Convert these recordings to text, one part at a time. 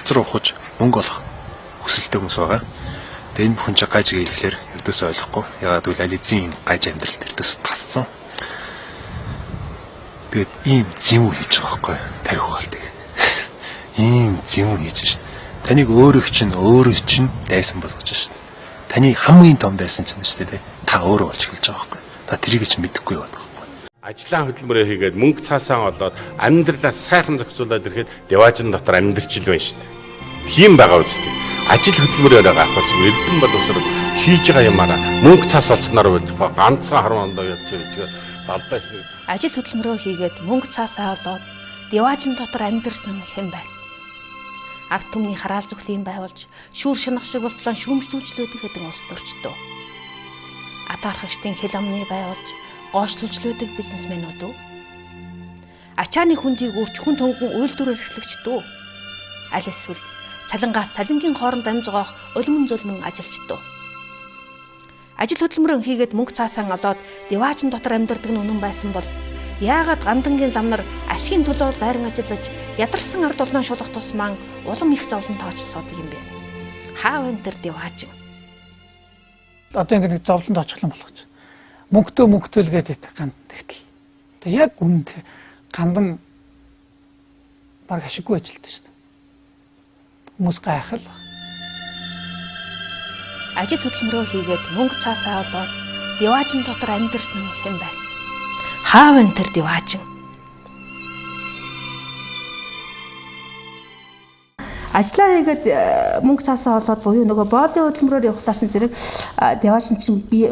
Газар ухаж мөнгө олох хүсэлтэй хүмүүс байгаа. Тэгээ энэ бүхэн чи гаж гэлэхлээр ердөөсөө ойлгохгүй. Ягаад гэвэл аль эзэн энэ гаж амьдралд ердөөсөө тасцсан. Тэгээд ийм зэвүү хийж байгаа байхгүй тарих угаалтыг. Ийм зэвүү хийж шин. Таныг өөрөө чинь өөрөө чинь дайсан болгож шин. Таны хамгийн том дайсан чинь шүү дээ. Та өөрөө болж эхэлж байгаа байхгүй. Та тэрийг чинь мэдэхгүй яваад байгаа. Ажлаа хөдөлмөрөө хийгээд мөнгө цаасаа олоод амьдралаа сайхан зохицуулаад ирэхэд деважин дотор амьдрч л байна шүү дээ. Тийм байгаа үстэй. Ажил хөдөлмөрөөрөө гарах бас эрдэм боловсрол хийж байгаа юмараа мөнгө цаас олсноор байх ганцхан 10 ондоо явж тэгээд далбайс нэг ажил хөдөлмөрөө хийгээд мөнгө цаасаа олоод деважин дотор амьдэрсэн хэн байна? Ард түмний хараал зүхлийн байгуулж шүүр шанах шиг болтлон шүүмжлүүлжлөөдөг хэдэн улс төрчдөө. Атаархагчдын хил амны байгуулж гоочлуулжлөөдөг бизнесмэнүүд үү? Ачааны хүндийг үрч хүн төнгөн үйлдвэр эрхлэгчд үү? Аль эсвэл цалингаас цалингийн хооронд амь зогоох улман зулман ажилчд үү? Ажил хөдөлмөрөн хийгээд мөнгө цаасаа олоод деважин дотор амьдардаг нь үнэн байсан бол яагаад гандангийн лам нар ашигын төлөө лайран ажиллаж ядарсан ард улаан шулах тусмаа улам их зовлон тооцсоодог юм бэ? Хаа вэ тэр деважин? Одоо ингэ нэг зовлон тооцоолон болгож мөнгөтөө мөнгөтөө л гэдэг ганд тэгтэл. Тэг яг үнэндээ гандан баг ашиггүй ажилтдаг шүү дээ. Хүмүүс гайхал. Ажил хөдөлмөрөө хийгээд мөнгө цаасаа олоод деважин дотор амьдарсан хэн байна? Хаа вэ тэр деважин? Ажлаа хийгээд мөнгө цаасаа олоод буюу нөгөө боолын хөдөлмөрөөр явахлаарсан зэрэг деважин чинь би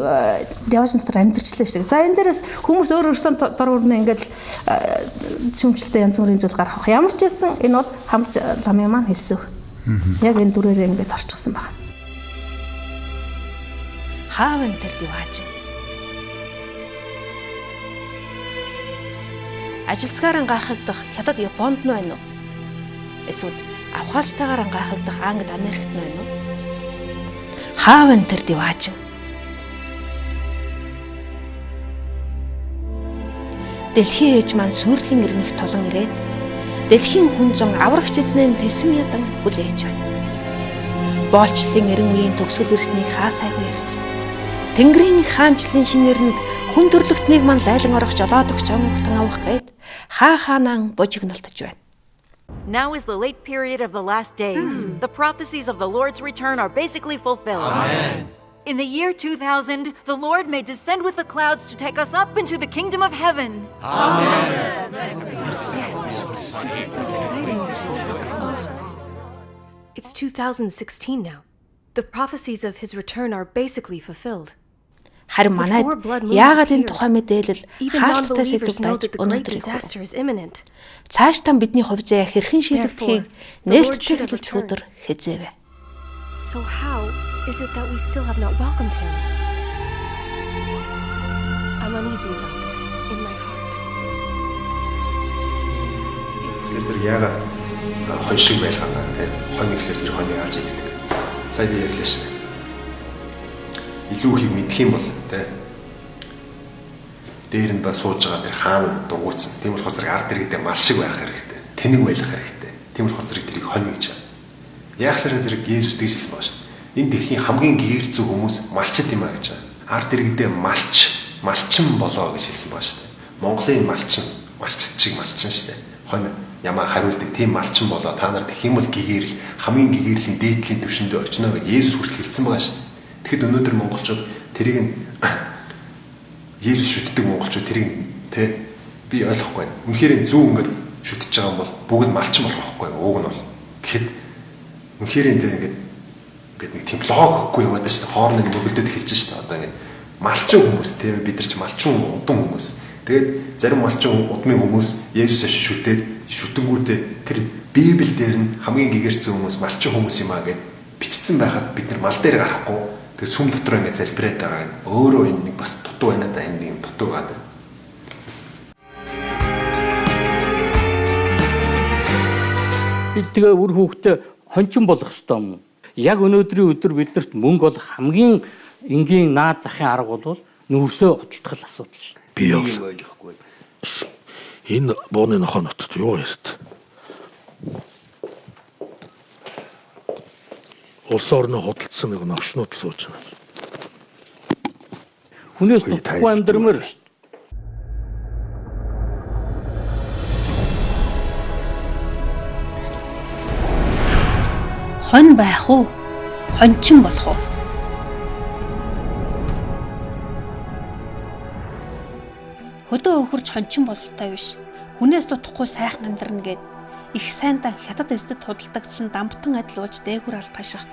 деважин дотор амьдарчлаа шүү дээ. За энэ дээрээс хүмүүс өөр өөрсдөө дор өрнө ингээд шүүмжлэлтэй янз бүрийн зүйл гарах байх. Ямар ч байсан энэ бол хамж ламын маань хэлсэн. Яг энэ дүрээрээ ингээд орчихсон байна. Хаа вэ тэр деважин? Ажилсгаараа гайхагдах Хятад Японд нь байна уу? Эсвэл авхаалчтайгаар гайхагдах Англи Америкт нь байна уу? Хаа вэ тэр деважин? Дэлхийн ээж маань сүрлийн ирмэх тулан ирээд дэлхийн хүн зун аврагч эзнээ тэсэн ядан хүлээж байна. Боолчлолын эрен үеийн төгсгөл ирснийг хаасайгүй ярьж Тэнгэрийн хаанчлалын шинэрэнд хүн төрлөختнийг мань лайлан орох жолоодогч онготон авах гээд хаа хаанаа божигналтаж байна. Now is the late period of the last days. The prophecies of the Lord's return are basically fulfilled. Amen. In the year 2000, the Lord may descend with the clouds to take us up into the kingdom of heaven. Amen. Yes, this is so exciting. It's 2016 now. The prophecies of his return are basically fulfilled. Харин манайд яагаад энэ тухай мэдээлэл хаалттай сэдв байж өнөөдөр цааш тань бидний хувь заяа хэрхэн шийдэгдэхийг нээлттэй хэлэлцэх өдөр хэзээ вэ? So how is it that we still have not welcomed him? I'm uneasy about this in my heart. Тэгэхээр зэрэг яагаад хон шиг байлгаад байгаа тийм хон гэхлээр зэрэг хоныг алж иддэг. Сая би ярьлаа шүү дээ. Илүү ихийг мэдэх юм бол тийм дээр нь ба сууж байгаа тэр хаан нь дугуйцсан. Тийм болохоор зэрэг ард иргэдээ мал шиг байх хэрэгтэй. Тэнэг байх хэрэгтэй. Тийм болохоор зэрэг тэрийг хонь гэж. Яахлаараа зэрэг Есүс тэгж хэлсэн байгаа шүү дээ. Энэ дэлхийн хамгийн гэгэр зүү хүмүүс малчд юм а гэж. Ард иргэдээ малч, малчин болоо гэж хэлсэн байгаа шүү дээ. Монголын малчин, малчд шиг малчин шүү дээ. Хонь ямаа хариулдаг тийм малчин болоо та нар тэгэх юм бол гэгэрэл хамгийн гэгэрлийн дээдлийн түвшиндээ очино гэж Есүс хүртэл хэлсэн байгаа шүү дээ. Тэгэхэд өнөөдөр монголчууд тэрийг нь Есүс шүтдэг монголчууд тэрийг тэ би ойлгохгүй байна. Үнэхээр зөв ингээд шүтэж байгаа юм бол бүгд малчин болох байхгүй ууг нь бол. Тэгэхэд үнэхээр энэ ингээд ингээд нэг тийм логикгүй юм байна шүү дээ. Хооронд нь мөргөлдөд эхэлж шүү дээ. Одоо ингээд малчин хүмүүс тийм бид нар ч малчин удам хүмүүс. Тэгээд зарим малчин удмын хүмүүс Есүсээ шүтээд шүтэнгүүтээ тэр Библи дээр нь хамгийн гэгэрцэн хүмүүс малчин хүмүүс юм а гэд бичсэн байхад бид нар мал дээр гарахгүй тэг сүм дотор ингээд залбираад байгаа юм. Өөрөө энэ нэг бас дутуу байна да энэ юм дутуу гадаа. Бид тэгээ үр хүүхдээ хончин болох ёстой юм. Яг өнөөдрийн өдөр биднэрт мөнгө олох хамгийн энгийн наад захын арга бол нүүрсээ худалдах асуудал шүү. Би ойлгохгүй. Энэ бууны нохоо нотод юу ярьд? Улс орноо худалдсан нэг новшнууд л сууж байна. Хүнээс дутхгүй амьдрмаар шүү. Хонь байх уу? Хончин болох уу? Хөдөө өхөрч хончин бололтой биш. Хүнээс дутхгүй сайхан амьдрна гэд их сайндан хятад эсдэд худалдагдсан дамптан адил болж дээгүр алба хаших.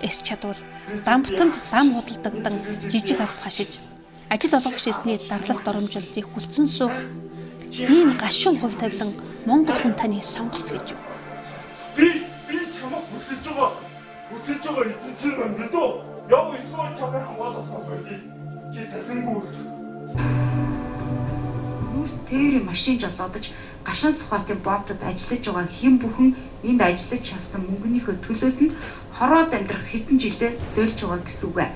Эс чадвал дамптанд дам худалдагдан жижиг алба хашиж ажил олгогч эсний дарлалт доромжлолыг хүлцэн суух ийм гашуун хувь тавилан Монгол хүн таны сонголт гэж юу? Би чамайг хүсэж байгаа эзэн чинь байна мэдөө. Яв эсвэл чамайг хамгаалах байлээ. Чи цалингүй. Нүүрс тээврийн машин жолоодож гашуун сухатын бомтод ажиллаж байгаа хэн бүхэн энд ажиллаж авсан мөнгөнийхөө төлөөс нь хороод амьдрах хэдэн жилээ зөөлж байгаа гэсэн үг ээ.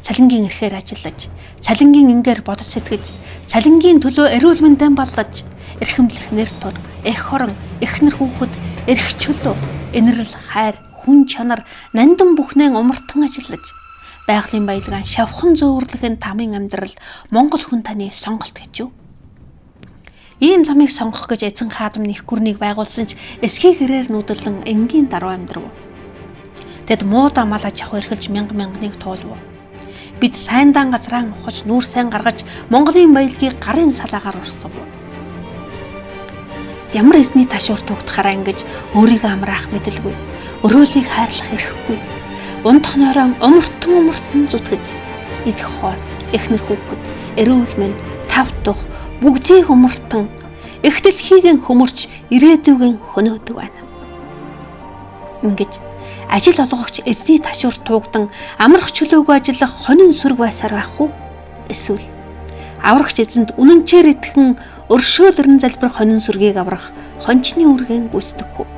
Цалингийн эрхээр ажиллаж, цалингийн ингээр бодож сэтгэж, цалингийн төлөө эрүүл мэндэн баллаж, эрхэмлэх нэр төр, эх орон, эхнэр хүүхэд, эрх чөлөө, энэрл хайр, хүн чанар, нандин бүхнээ умартан ажиллаж, байгалийн баялгаан шавхан зөөвөрлөхийн тамын амьдрал Монгол хүн таны сонголт гэж юу? Ийм замыг сонгох гэж эзэн хаадам нэх гүрнийг байгуулсан ч эсхийг хэрээр нүдэлэн энгийн даруй амьдрав. Тэд муудаа мал аж ахуй эрхэлж мянга мянганыг туулв. Бид сайндаан газраа ухаж нүүр сайн гаргаж Монголын баялагийг гарын салаагаар урсав. Ямар эзний ташуур тугдахаараа ингэж өөрийгөө амраах мэдэлгүй, өрөөлийг хайрлах эрхгүй. Унтах нойрон умартан зүтгэж идэх хоол, эхнэр хүүхэд, эрүүл мэнд, тав тух бүгдийг умартан эх дэлхийг хөмөрч ирээдүйн хөнөөдөг байна. Ингэж ажил олгогч эзний ташуур туугдан амрах чөлөөгөө ажиллах хонин сүрэг байсаар байх уу? Эсвэл аврагч эзэнд үнэнчээр итгэн өршөөл эрен залбирах хонин сүргийг аврах хончны үүргэн гүйцэтгэх үү?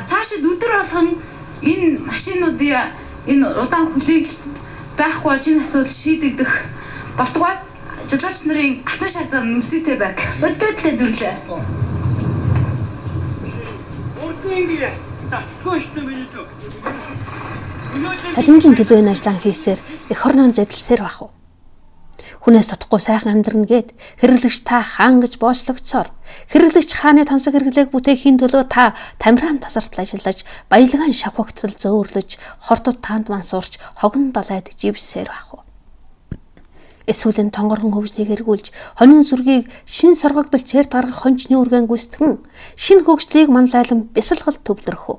Цаашид өдөр болгон энэ машинуудын энэ удаан хүлээгэл байхгүй болж энэ асуудал шийдэгдэх болтугай. Жолооч нарын алтан шар зам нүлзүйтэй байг. Өдөртөө дүрлээ. Цалингийн төлөө энэ ажлаа хийсээр эх орноо зэдлсээр байх уу? Хүнээс дутхгүй сайхан амьдрна гэд хэрэглэгч та хаан гэж боочлогдсоор хэрэглэгч хааны тансаг хэрэглээг бүтээхийн төлөө та тамиран тасартал ажиллаж баялгаан шавхагтал зөөвөрлөж хордод таанд ман сурч хогон далайд живсээр байх уу? Эсвэл энэ тонгорхон хөгжлийг эргүүлж хонин сүргийг шин соргог бэлчээрт гаргах хончны үргэн гүйцэтгэн шин хөгжлийг манлайлан бясалгал төвлөрөх үү?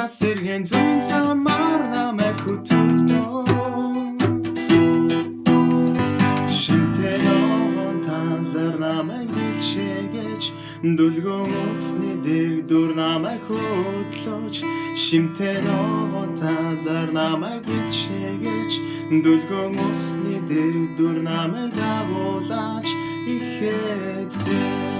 Сэргэн зүүн замаар намайг хөтөлдөө. Шинтэй ногоон талаар намайг бэлчээгээч, дүлгөн усны дээр дүр намайг хөтлөөч. Шимтэй ногоон талаар намайг бэлчээгээч, дүлгөн усны дээр дүр намайг дагуулаач их эзэн.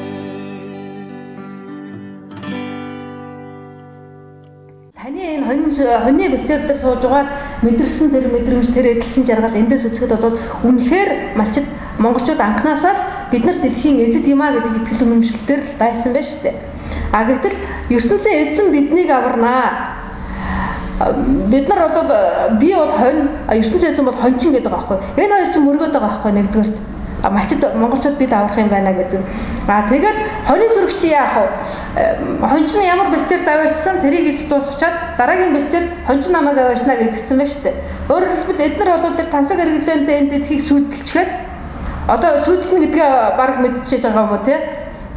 Таны энэ хоньны бэлчээр дээр сууж байгаад мэдэрсэн тэр мэдрэмж, тэр эдэлсэн жаргал эндээс үзэхэд бол үнэхээр малчид монголчууд анхнаасаа л бид нар дэлхийн эзэд юм а гэдэг итгэл үнэмшилтээр л байсан байна шүү дээ. А гэтэл ертөнцийн эзэн биднийг аварнаа. Бид нар бол би бол хонь, ертөнцийн эзэн бол хончин гэдэг байгаа байхгүй. Энэ хоёр чинь мөргөөд байгаа байхгүй нэгдүгээрт. Малчид монголчууд бид аврах юм байна гэдэг. А тэгээд хонин сүрэг чи яах вэ? Хончин ямар бэлчээр даваачсан тэрийг ил дуусгачаад дараагийн бэлчээр хончин намайг аваачна гэдгцэн байна шүү дээ. Өөрөөр хэлбэл эднэр бол тэр тансаг хэрэглээнтэй энэ дэлхийг сүйдэлчгээд одоо сүйдэлнэ гэдгээ баг мэдчихэж байгаа юм уу те?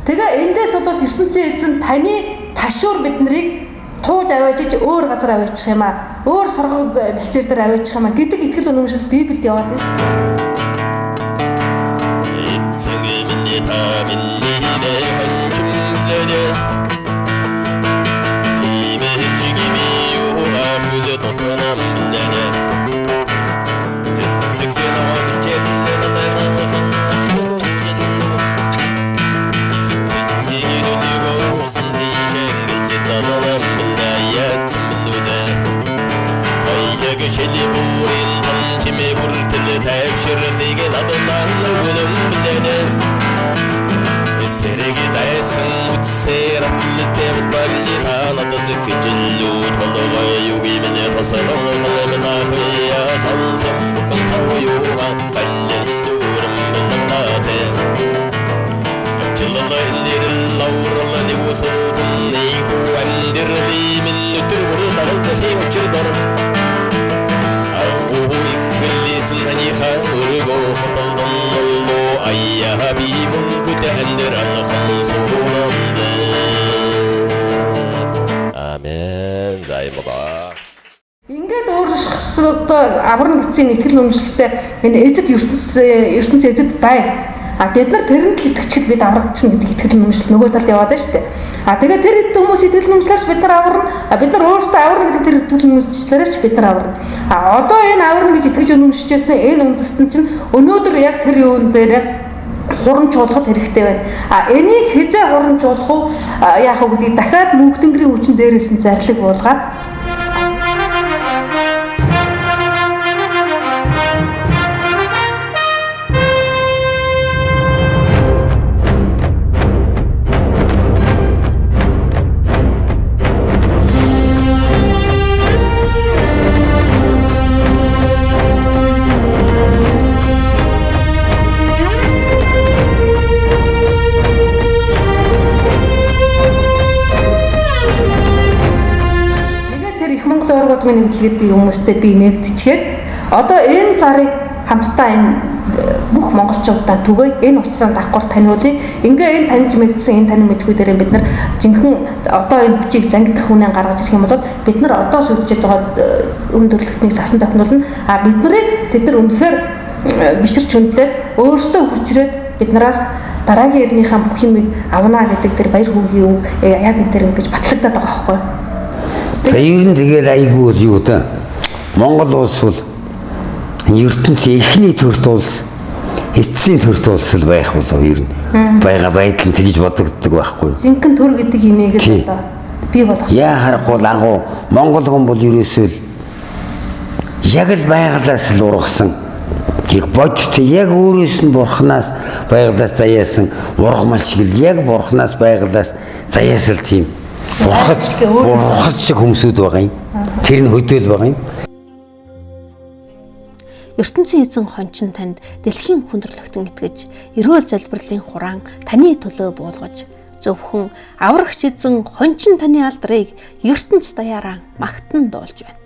Тэгээ эндээс бол ертөнцийн эзэн таны ташуур бид нарыг тууж аваачиж өөр газар аваачих юм а. Өөр соргог бэлчээр дээр аваачих юм а гэдэг итгэл үнэмшил Библиэд яваад байна шүү дээ. Ингээд өөрчлөлтөө аварна гэсэн итгэл үнэмшилтэй энэ эзэд ертөнц эзэд бай. А бид нар тэрэнд л итгэчихэд бид аврагдчихна гэдэг итгэл үнэмшил нөгөө талд яваад байна шүү дээ. А тэгээд тэр хүмүүс итгэл үнэмшлээрч бид нар аварна. А бид нар өөрсдөө аварна гэдэг тэр итгэл үнэмшлээрч бид нар аварна. А одоо энэ аварна гэж итгэж үнэмшижсэн энэ үндэстэн чинь өнөөдөр яг тэр юун дээр хурамжуулах хэрэгтэй байна. А энийг хэзээ хурамжуулах уу яах вэ гэдгийг дахиад мөнх тэнгэрийн хүчин дээрээс нь зарлиг буулгаад нэгдэлгээд хүмүүстэй би нэгдчихэд одоо энэ зарыг хамтдаа энэ бүх монголчуудаа түгээ энэ учраа давхар таниулъя. Ингээ энэ таньж мэдсэн энэ танин мэдхүй дээр бид нар жинхэнэ одоо энэ хүчийг зангидах хүнээ гаргаж ирэх юм бол бид нар одоо сүджээд байгаа өмнө төрөлхтнийг сасан тохинулна. А бид нарыг тэд нар үнэхээр биширч хөндлөөд өөрсдөө хүчрээд бид нараас дараагийн эрнийхээ бүх юмыг авна гэдэг тэр баяр хөөргийн үг яг энэ тэр ингэж батлагдаад байгаа байхгүй юу? За ер нь тэгэл айгүй бол юу да. Монгол улс бол ертөнцийн эхний төрт улс, эцсийн төрт улс л байх болов ер нь. Байгаа байдал нь тэгж бодогддог байхгүй. Жинхэнэ төр гэдэг имийг л одоо бий болгосон. Яа харахгүй агуу Монгол хүн бол ерөөсөө л яг л байгалаас л ургасан. Яг бодит яг өөрөөс нь бурхнаас байгалаас заяасан ургамал шиг л яг бурхнаас байгалаас заяасан л тийм Бурхад шиг хүмүүсүүд байгаа юм. Тэр нь хөдөөл байгаа юм. ертөнцийн эзэн хончин танд дэлхийн хүндрэлтэн итгэж, эрүүл залбирлын хураан таны төлөө буулгаж, зөвхөн аврагч эзэн хончин таны алдрыг ертөнц даяараа магтан дуулж байна.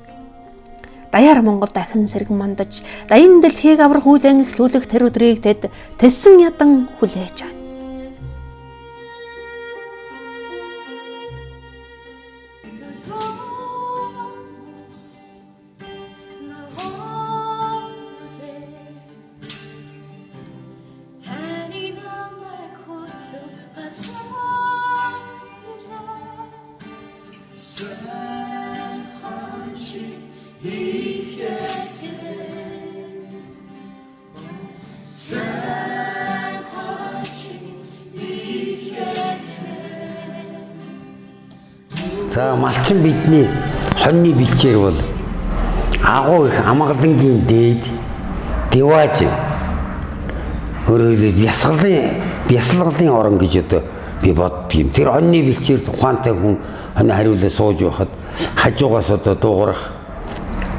Даяар Монгол дахин сэргэн мандаж, даян дэлхийг аврах үйлэн эхлүүлэх тэр өдрийг тэд тэссэн ядан хүлээж байна. За малчин бидний хоньны бэлчээр бол агуу их амгалангийн дээд Деваж өөрөөр хэлбэл бясалгалын орон гэж одоо би боддөг юм. Тэр хоньны бэлчээр ухаантай хүн хонь хариулаа сууж байхад хажуугаас одоо дуугарах,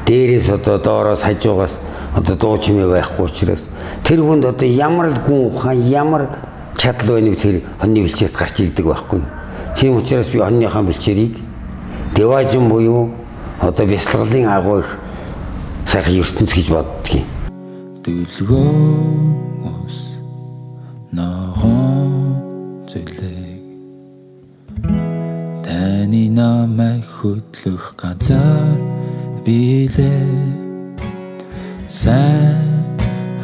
дээрээс одоо доороос хажуугаас одоо дуу чимээ байхгүй учраас тэр хүнд одоо ямар л гүн ухаан, ямар чадал байна вэ тэр хоньны бэлчээрт гарч ирдэг байхгүй юу? Тийм учраас би хоньныхаа бэлчээрийг Деважин буюу одоо бясалгалын агуу их сайхан ертөнц гэж боддөг юм. Дүлгөөс ногоон зүлэг таны намайг хөтлөх газар билээ. Сайн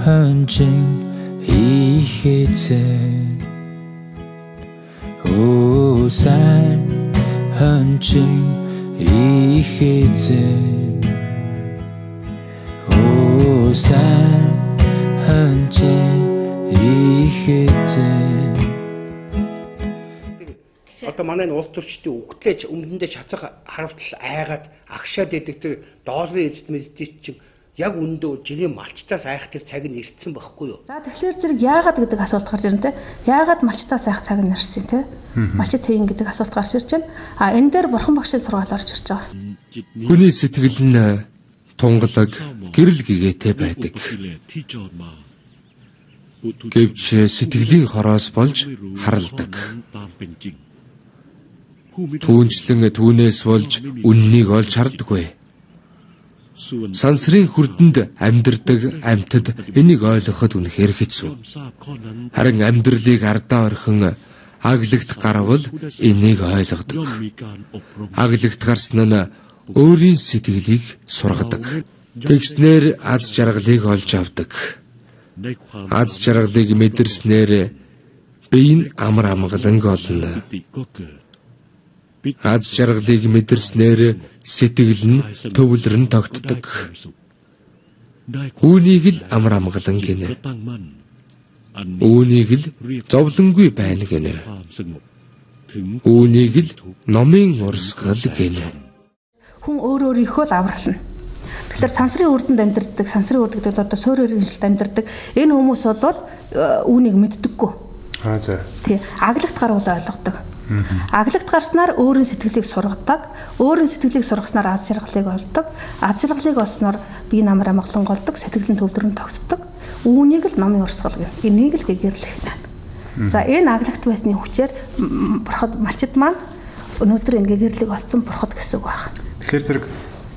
хончин их эзэн, оо сайн хончин их эзэн, оо сайн хончин их эзэн. Одоо манай энэ улс төрчдийн үгтлээж өмнөдөө шацах харавтал айгаад агшаад идэг тэр долларын эзэд мэддэг чинь Яг үүндээ жирийн малчтаас айх тэр цаг нь ирсэн байхгүй юу? За тэгэхээр зэрэг яагаад гэдэг асуулт гарч ирнэ те. Яагаад малчтаас айх цаг нь ирсэн те? Малчит хийн гэдэг асуулт гарч ирж байна. А энэ дээр бурхан багшийн сургаал орж ирж байгаа. Хүний сэтгэл нь тунгалаг гэрэл гэгээтэй байдаг. Гэвч сэтгэлийн хороос болж харалдаг. Түүнчлэн түүнээс болж үннийг олж хардаггүй. Сансрын хүрдэнд амьдардаг амьтад энийг ойлгоход үнэхээр хэцүү. Харин амьдралыг ардаа орхин аглагт гарвал энийг ойлгодог. Аглагт гарсан нь өөрийн сэтгэлийг сургадаг. Тэгснээр аз жаргалыг олж авдаг. Аз жаргалыг мэдэрснээр бие нь амар амгаланг олно. Аз жаргалыг мэдэрснээр сэтгэл нь төвлөрөн тогтдог. Үүнийг л амар амгалан гинэ. Үүнийг л зовлонгүй байна гинэ. Үүнийг л номын урсгал гинэ. Хүн өөр өөрийнхөө л аврална. Тэгэхээр сансрын үрдэнд амьдардаг, сансрын үрд гэдэг бол одоо суурь иргэншилд амьдардаг энэ хүмүүс бол үүнийг мэддэггүй. Аа за. Тий, аглагт гарвал ойлгодог. Аглагт гарснаар өөрийн сэтгэлийг сургадаг, өөрийн сэтгэлийг сургаснаар аз жаргалыг олдог, аз жаргалыг олсноор бие намар амгалан голдог, сэтгэл нь төвлөрөн тогтдог. Үүнийг л номын урсгал гэнэ. Энийг л гэгэрлэх гэнэ. За энэ аглагт байсны хүчээр бурхад малчид маань өнөөдөр энэ гэгэрлийг олцсон бурхад гэсэн үг байна. Тэгэхээр зэрэг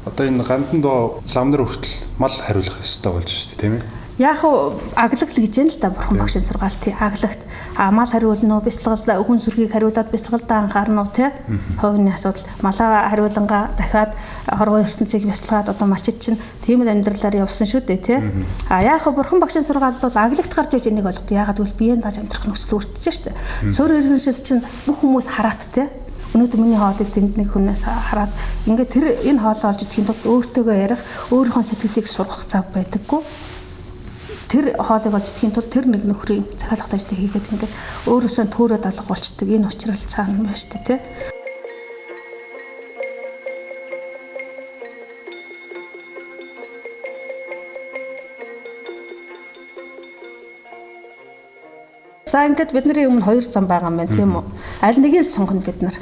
одоо энэ гандан доо лам нар хүртэл мал хариулах ёстой болж шүү дээ, тийм ээ? Яг уу аглагт л гэж юм л да бурхан багшийн сургаал тий аглагт мал хариулна уу, бясалгал хүн сүргийг хариулаад бясалгалдаа анхаарна уу тий хувийн асуудал малаа хариулангаа дахиад хорвоо ертөнцийг бясалгаад одоо малчид чинь тийм л амьдралаар явсан шүү дээ тий. А яг уу бурхан багшийн сургаал бол аглагт гарч иж энийг ойлгодог. Яагаад гэвэл биеийн дааж амьдрах нөхцөл бүрдэж шүү дээ. Суурь иргэншил чинь бүх хүмүүс хараат тий. Өнөөдөр миний хоолыг тэнд нэг хүнээс хараад ингээд тэр энэ хоолоо олж идэхин тулд өөртөөгөө ярих, өөрийнхөө сэтгэлийг сургах зав байдаггүй. Тэр хоолыг олж идэхин тулд тэр нэг нөхрийн захиалга ажлыг хийгээд ингээд өөрөөсөө төөрөөд алга болчдөг. Энэ учрал цаана байна шүү дээ, тий. За ингээд бидний өмнө хоёр зам байгаа юм байна, тийм үү? Аль нэгийг л сонгоно бид нар.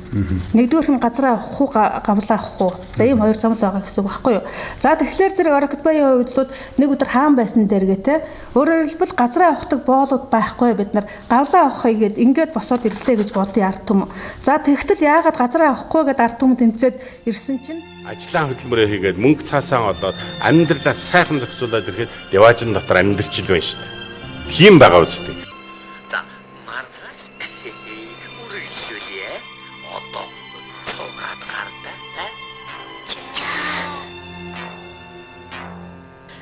Нэгдүгээрх нь газраа авах уу, гавлаа авах уу? За ийм хоёр зам л байгаа гэсэн үг байхгүй юу? За тэгэхээр зэрэг Орогдбаягийн хувьд бол нэг өдөр хаан байсан дээргээ те. Өөрөөр хэлбэл газраа авахдаг боолууд байхгүй бид нар. Гавлаа авахыг гээд ингээд босоод ирлээ гэж бодъё ард түмэн. За тэгтэл яагаад газраа авахгүй гэдээ ард түмэн тэмцээд ирсэн чинь ажлаа хөдөлмөрөө хийгээд мөнгө цаасаа олоод амьдралаа сайхан зохицуулаад ирэхэд деважин дотор амьдарч л байна шүү дээ. Тийм байгаа үстэй.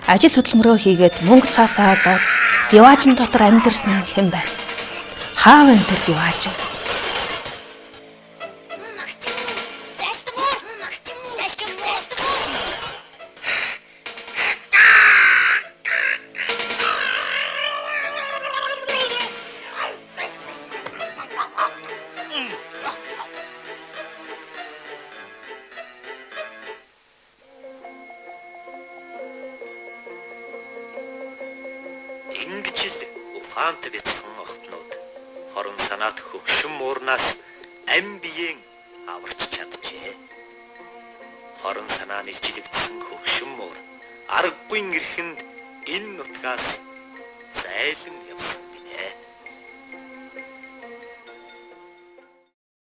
Ажил хөдөлмөрөө хийгээд мөнгө цаасаа олоод деважин дотор амьдарсан нь хэн бэ? Хаав энэ тэр деважин? Ингэж л ухаант бяцхан охтнууд хорон санаат хөгшин муурнаас ам биеэн аварч чаджээ. Хорон санаа нэлжилэгдсэн хөгшин муур аргагүй эрхэнд энэ нутгаас зайлан явсан.